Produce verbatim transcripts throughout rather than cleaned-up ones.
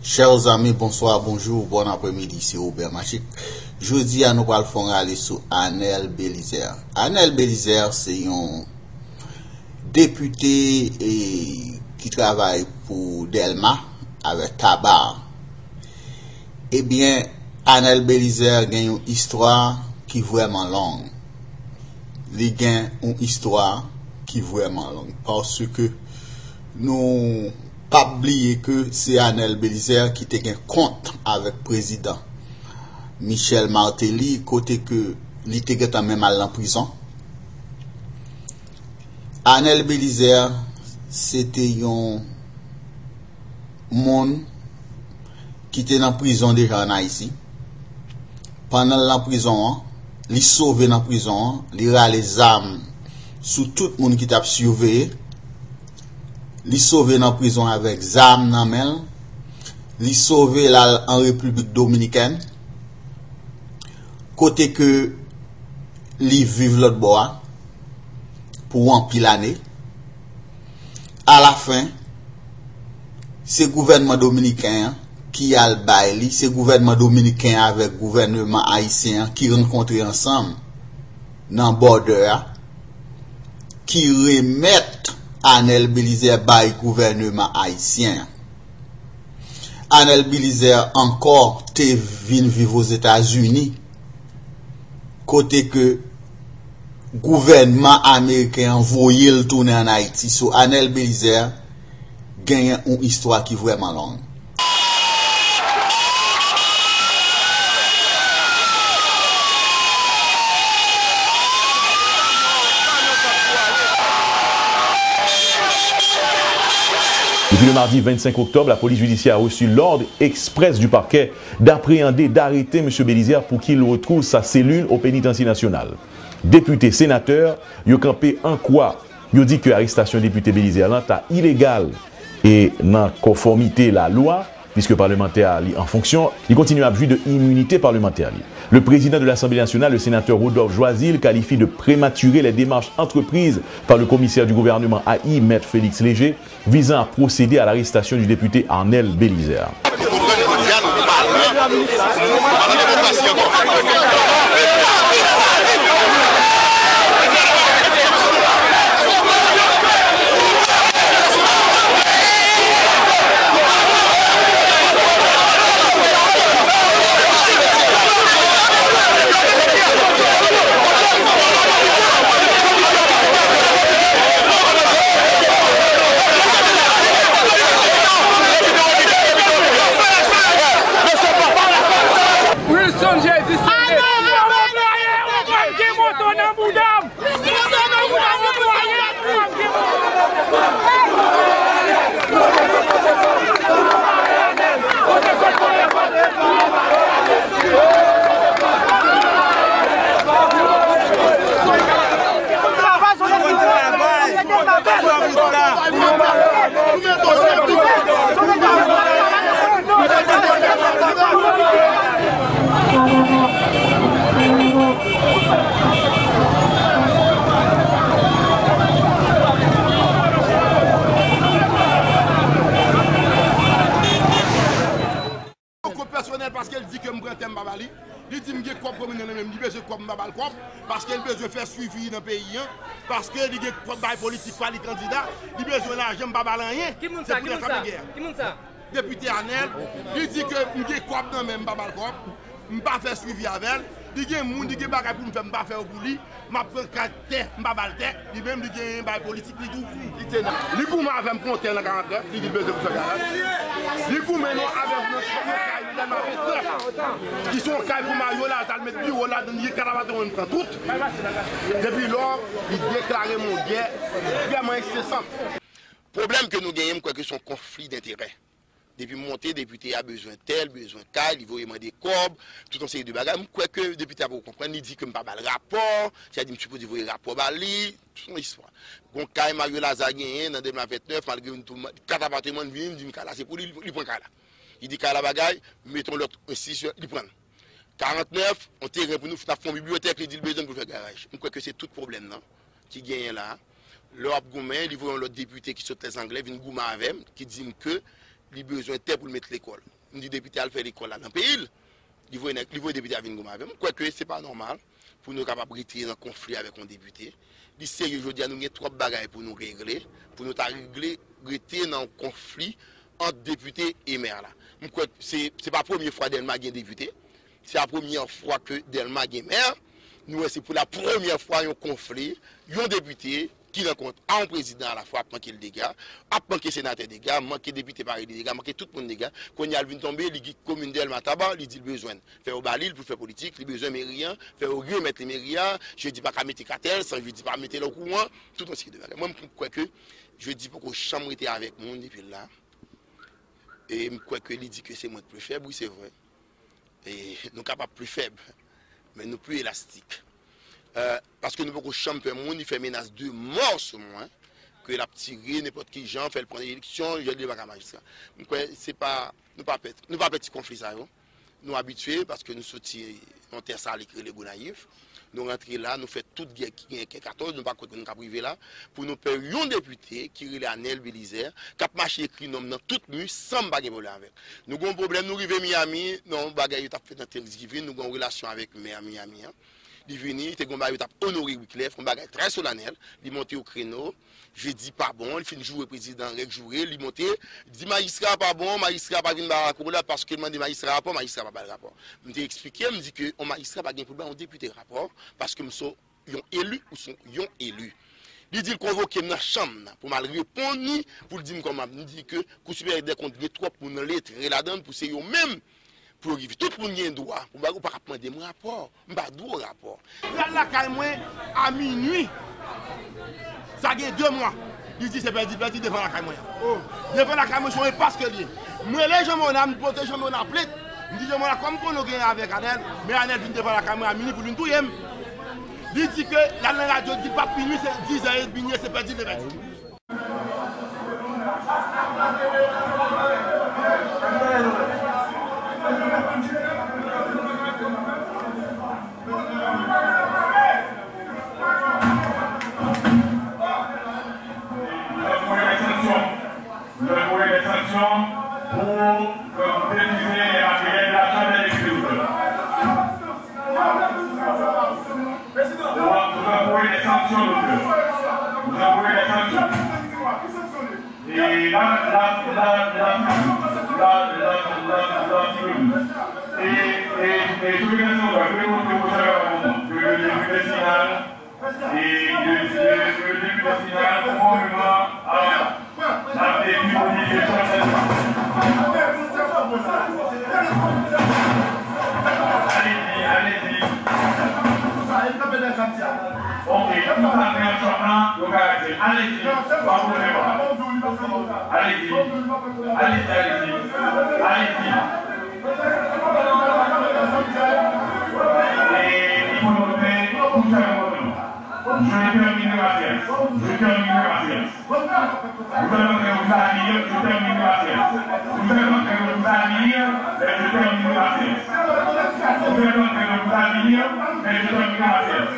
Chè zanmi, bonswa, bonjou, bòn apremidi, se Robert Magic. Jodi a, nou pral fè yon rale sou Anèl Belizaire. Anèl Belizaire se yon depite, e, ki travay pou Dèlma avèk Tabar. Ebyen, Anèl Belizaire gen yon istwa ki vrèman long. Li gen yon istwa ki vrèman long. Paske nou p ap bliye ke se Anèl Belizaire ki te gen kont avèk prezidan Michel Martelly, kote ke li te gentan menm al nan prizon. Anèl Belizaire, se te yon moun ki te nan prizon deja ann Ayiti. Pandan l nan prizon an, li sove nan prizon an, li rale zam sou tout moun ki t ap siveye. Li sove nan prizon avèk zam nan men l. Li sove l al an Repiblik Dominikèn, kote ke li viv lòt bò a pou anpil ane. Alafen, se gouvènman dominiken an ki al bay li, se gouvènman dominiken an avèk gouvèneman ayisyen an ki rankontre ansanm nan bòdè a, ki remèt Anèl Belizaire bay gouvèneman ayisyen an. Anèl Belizaire ankò te vin viv Ozetazini, kote ke gouvènman ameriken an voye l tounen ann Ayiti. So, Anèl Belizaire genyen yon istwa ki vrèman long. Depuis le mardi vingt-cinq octobre, la police judiciaire a reçu l'ordre exprès du parquet d'appréhender, d'arrêter Monsieur Belizaire pour qu'il retrouve sa cellule au pénitencier national. Depite, senatè, yo kanpe an kwa. Yo di ke arestasyon depite Belizaire lan ta ilegal e nan konfòmite lalwa, puiske palmantè a li an fonksyon, li kontinye ap jwi de iminite palmantè li. Le président de l'Assemblée nationale, le sénateur Rodolphe Joazil, qualifie de prématurées les démarches entreprises par le commissaire du gouvernement A I, Maître Félix Léger, visant à procéder à l'arrestation du député Arnel Bélizaire. Wilson Jezi se Mesi a. Mwen gen moto nan bouda m. Yon kont pèsonèl paske l di ke m pran tè m pa ba li. Li di m gen kòb kriminèl nan men m, li bezwen kòb m pa ba l kòb, paske l bezwen fè swivi nan peyi an, paske li gen kòb bay politik pa li kandida, li bezwen lajan m pa ba l anyen. Ki moun sa? Ki moun sa? Ki moun sa? Depite Anèl, li di ke m gen kòb nan men m pa ba l kòb, m pa fè swivi avè l, li gen moun, li gen bagay pou m fè m pa fè yo pou li, m ap pran kay tè, m pa ba l tè, li menm li gen bagay politik li tou, li te nan. Li goumen avè m pou yon tè nan karant nèf, li di l bezwen pou fè garaj. Li goumen non avè m nan yon kay nan Dèlma venntrè, ki se yon kay pou Mario Lazarre met biwo ladan l, li kadav atè mwen m pran tout. Depi lò, li deklare m yon gè vrèman ensesan. Pwoblèm ke nou genyen, m kwè ke se yon konfli denterè. Depi m monte, depite a bezwen tè, l bezwen kay, li voye mande kòb, tout yon seri de bagay. M kwè ke depite a poko konprann, li di ke m pa ba l rapò, sa di m sipoze voye rapò ba li, tout yon istwa. Gon kay Mario Lazarre genyen nan Dèlma venntrè, malgre m tou, kat apatman l vini, m di m kay la se pou li, li pran kay la. Li di kay la bagay, mete yon lòt enstitisyon, li pran l. Karant nèf, yon teren pou nou, n ap fè yon bibliyotèk, li di l bezwen l pou l fè garaj. M kwè ke se tout pwoblèm nan ki genyen la. Lè w ap goumen, li voye yon lòt depite ki sot Lèzanglè vin goumen avè m, ki di m ke li bezwen tè pou l met lekòl. M di depite al fè lekòl la nan peyi l. Li voye nèg, li voye depite a vin goumen avè m. M kwè ke se pa nòmal pou nou kapab rete nan konfli avèk yon depite. Li serye jodi a, nou gen twòp bagay pou nou regle, pou nou ta regle, rete nan yon konfli ant depite e mè la. M kwè se, se pa premye fwa Dèlma gen depite. Se la premyè fwa ke Dèlma gen mè. Nou wè se pou la premyè fwa yon konfli, yon depite ki nan kont a yon prezidan alafwa ap manke l dega, ap manke senatè dega, manke depite parèy li dega, manke tout moun dega. Kounye a l vin tonbe, li gen komin Dèlma Taba, li di l bezwen fè yo ba li l pou l fè politik, li bezwen meri an, fè yo remèt li meri a, Jedi pa ka mete katèl, san Jedi pa mete l okouran, tout yon seri de bagay. Mwen, m kwè ke Jedi poko janm rete avèk moun depi l la. E m kwè ke li di ke se mwen k pli fèb, wi, se vre. E nou kapab pli fèb, men nou pli elastik. Euh, paske nou poko janm pè moun, li fè menas de mò sou mwen, ke l ap tire nenpòt ki jan, fè l pran eleksyon, jodi li pa ka majistra. M kwè se pa, nou pa pè, nou pa pè ti konfli sa yo. Nou abitye, paske nou soti yon tè sale ki rele Gonayiv. Nou rantre la, nou fè tout gè ki gen kè katòz, nou pa kwè ke nou kab rive la, pou nou pè yon depite ki rele Anèl Belizè, k ap mache ekri non m nan tout mi, san m pa gen pwoblèm avè l. Nou gen yon pwoblèm, nou rive Miami, nan yon bagay yo t ap fèt nan Thanksgiving, nou gen yon relasyon avèk mè Miami an. Li vini, li te gen yon bagay yo t ap onore Wyclef, yon bagay trè solanèl, li monte o kreno, Jedi pa bon, li fin joure prezidan, règ joure, li monte, li di majistra pa bon, majistra pa vin ba rapò la paske l mande majistra rapò, majistra pa ba l rapò. M te eksplike, m di ke yon majistra pa gen pou l ba yon depite rapò, paske m se yon eli, ou se yon eli. Li di l konvoke m nan chanm nan pou m al reponn li, pou l di m kòman, m di ke Kou Siperyè dè Kont gen twòp moun letre ladan l pou se yo menm pou yo rive. Tout moun gen dwa pou bagay, ou pa ka ap mande m rapò, m pa dwe w rapò. L al lakay mwen a minui. Sa gen de mwa. Li di se pèdi, pèdi devan lakay mwen an. Devan lakay mwen se yon enpas ke l ye. M rele Jean Mona, m pote Jean Mona plent. M di Jean Mona, kòm m konnen w gen avèk Anèl, men Anèl vin devan lakay mwen a minui pou l vin touye m. Li di ke l al nan radyo, di pa minui, se dizè edmi l ye, se pèdi l te pèdi. Nou pran sanksyon. Nou pran sanksyon pou, euh, pou pèdi materyèl, lajan, et cetera. Nous avons envoyé des sanctions, docteur. Nous avons envoyé des sanctions. Et là, là, là, là, là, là, là, là, là, là, et, et, et je vais faire ça, je vais monter au salaire à un moment. Le, le, le député Sinal, et le, le, le député Sinal, conformément à la décision du chef. Allez-y, allez-y. Ok, tout sa fè ansanm nan, yo ka di, alezi, pa pwoblèm. Alezi, alezi, alezi, alezi. E li pou note tout sa yo mande nou. Je termine ma séance. Je termine ma séance. Vous êtes en train de vous aligner, je termine ma séance. Vous êtes en train de vous aligner, mais je termine ma séance. Vous êtes en train de vous aligner, mais je termine ma séance.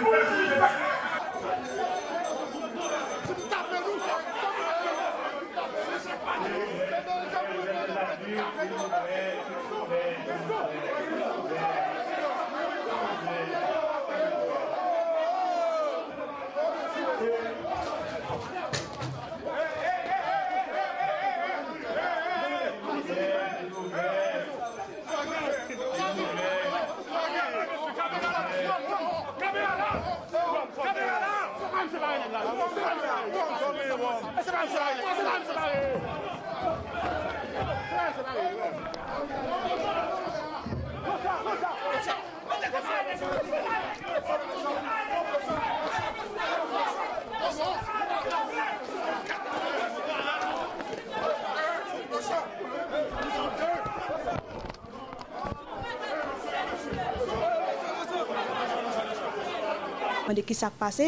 Mande kisa k pase,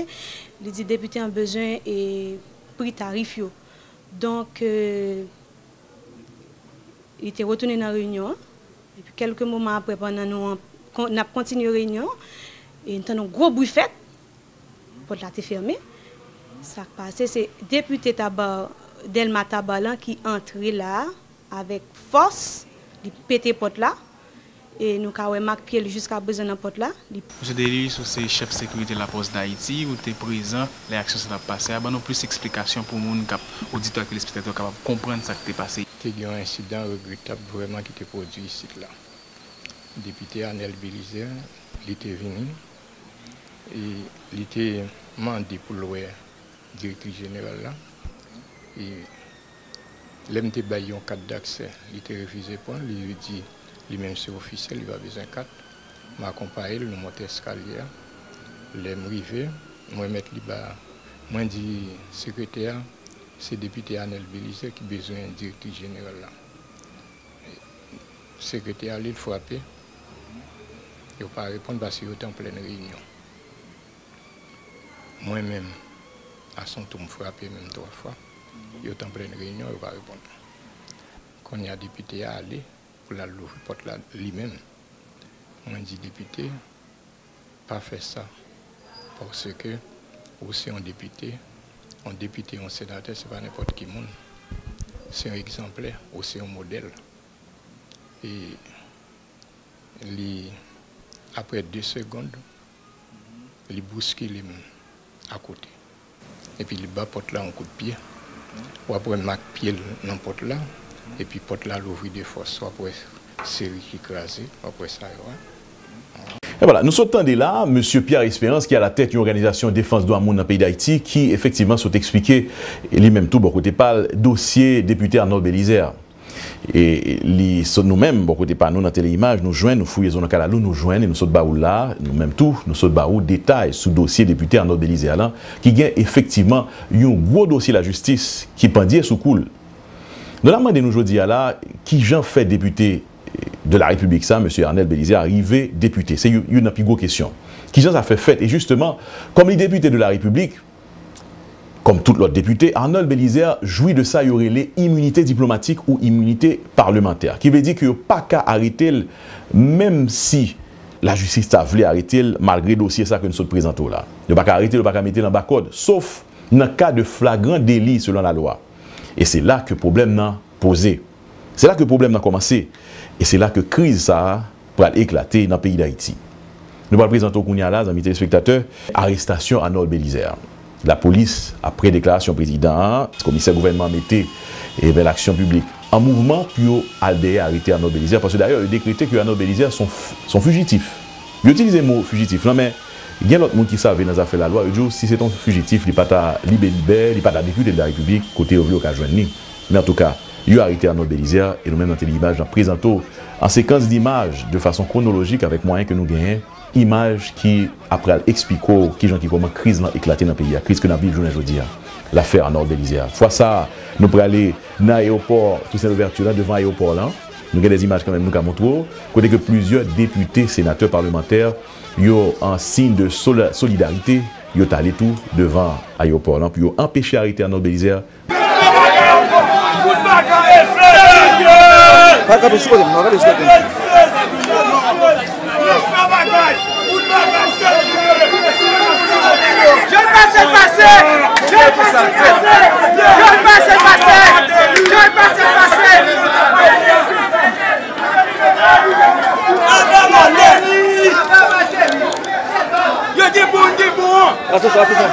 li di depite an bezwen e pri tarif yo. Donk, euh, li te retounen nan reyinyon an. Epi kèlke moman apre, pandan nou an, kon, n ap kontinye reyinyon an, e n tande yon gwo bri fèt. Pòt la te fèmen. Sa k pase, se depite Taba, Dèlma Taba lan ki antre la avèk fòs. Li pete pòt la, e nou ka wè mak pye l jiskaprezan nan pòt la. Li Mesye Delius, ou se chèf sekirite Lapòs Dayiti, ou te prezan lè aksyon sa t ap pase a. Ban nou plis eksplikasyon pou moun k ap, oditè ak telespektatè yo kapab konprann sa k te pase. Te gen yon ensidan regretab vrèman ki te pwodui isit la. Depite Arnel Belizaire, li te vini e li te mande pou l wè direktris jeneral la. E lè m te bay yon kat daksè, li te refize pran l, li di li menm se ofisyèl, li pa bezwen kat. M akonpaye l, nou monte eskalye a. Lè m rive, m remèt li ba, mwen di sekretè a, se depite Arnel Belizaire ki bezwen direktris jeneral la. Sekretè a, li frape. Yo pa reponn paske yo te an plèn reyinyon. Mwen menm, a son tou m frape menm twa fwa. Yo te an plèn reyinyon, yo pa reponn. Kounye a, depite a ale pou l al louvri pòt la li menm. Mwen di depite, pa fè sa. Paske ou se yon depite, yon depite, yon senatè, se pa nenpòt ki moun. Se yon egzanplè, ou se yon modèl. E li, apre de segonn, li bouskile m akote. Epi li ba pòt la yon kout pye. W ap wè mak pye l nan pòt la. Epi pòt la louvri de fòs. W ap wè seri ki kraze. W ap wè sa yo a. E vwala, nou sot tande la, mesye Pierre Espérance, ki alatèt yon òganizasyon defans dwa moun nan peyi Dayiti, ki efektivman sot eksplike li menm tou bò kote pa l dosye depite Arnel Belizaire. E li sot, nou menm, bò kote pa nou nan Tele Imaj, nou jwenn, nou fouye zo nan kalalou, nou jwenn, e nou sot ba ou la, nou menm tou, nou sot ba ou detay sou dosye depite Arnel Belizaire lan, ki gen efektivman yon gwo dosye lajistis ki pandye sou kou l. Nou la mande nou jodi a la, kijan fè depite de la Repiblik sa, mesye Arnel Belizaire, rive depite? Se youn, youn nan pi gwo kesyon. Kijan sa fè fèt? E jisteman, kòm li depite de la Repiblik, kòm tout lòt depite, Arnel Belizaire jwi de sa yo rele iminite diplomatik ou iminite palemantè, ki vle di ke yo pa ka arete l, menm si lajistis ta vle arete l, malgre dosye sa ke nou sot prezante w la. Yo pa ka arete l, yo pa ka mete l anba kòd, sof nan ka de flagran deli selon lalwa. E se la ke pwoblèm nan poze. Se la ke pwoblèm nan kòmanse. E se la ke kriz sa a pral eklate nan peyi Dayiti. Nou pral prezante w kounye a la, zanmi telespektatè, arestasyon Arnel Belizaire. Lapolis, apre deklarasyon prezidan an, komisè gouvènman an mete, e, ben, laksyon piblik an mouvman pou yo al dèyè arete Arnel Belizaire, paske dayè, yo dekrete ke Arnel Belizaire se yon f-, se yon fijitif. Yo itilize mo fijitif lan, men gen lòt moun ki save nan zafè lalwa, yo di w si se te yon fijitif, li pa ta libe libè, li pa ta depite de la Repiblik, kote yo vle yo ka jwenn li. Men antouka, yo arete Arnel Belizaire, e nou menm nan Tele Imaj, n ap prezante w an sekans dimaj, de fason kwonolojik, avèk mwayen ke nou genyen, imaj ki ap pral eksplike w kijan ki kòman kriz lan eklate nan peyi a, kriz ke n ap viv jounen jodi a. Lafè Arnel Belizaire. Fwa sa a, nou prale nan ayewopò Toussaint Louverture lan, devan ayewopò lan. Nou gen de imaj kanmenm nou ka montre w, kote ke plizyè depite, senatè, palmantè, yo an siy de sola-, solidarite, yo t ale tou devan ayewopò lan pou yo anpeche arete Arnel Belizaire. Pa kanpe sou kote m, non, kanpe sou kote m. Jan l pase, l pase! Jan l pase, l pase! Jan l pase, l pase! Jan l pase, l pase! Yo gen bon, gen bon! Atansyon, atansyon!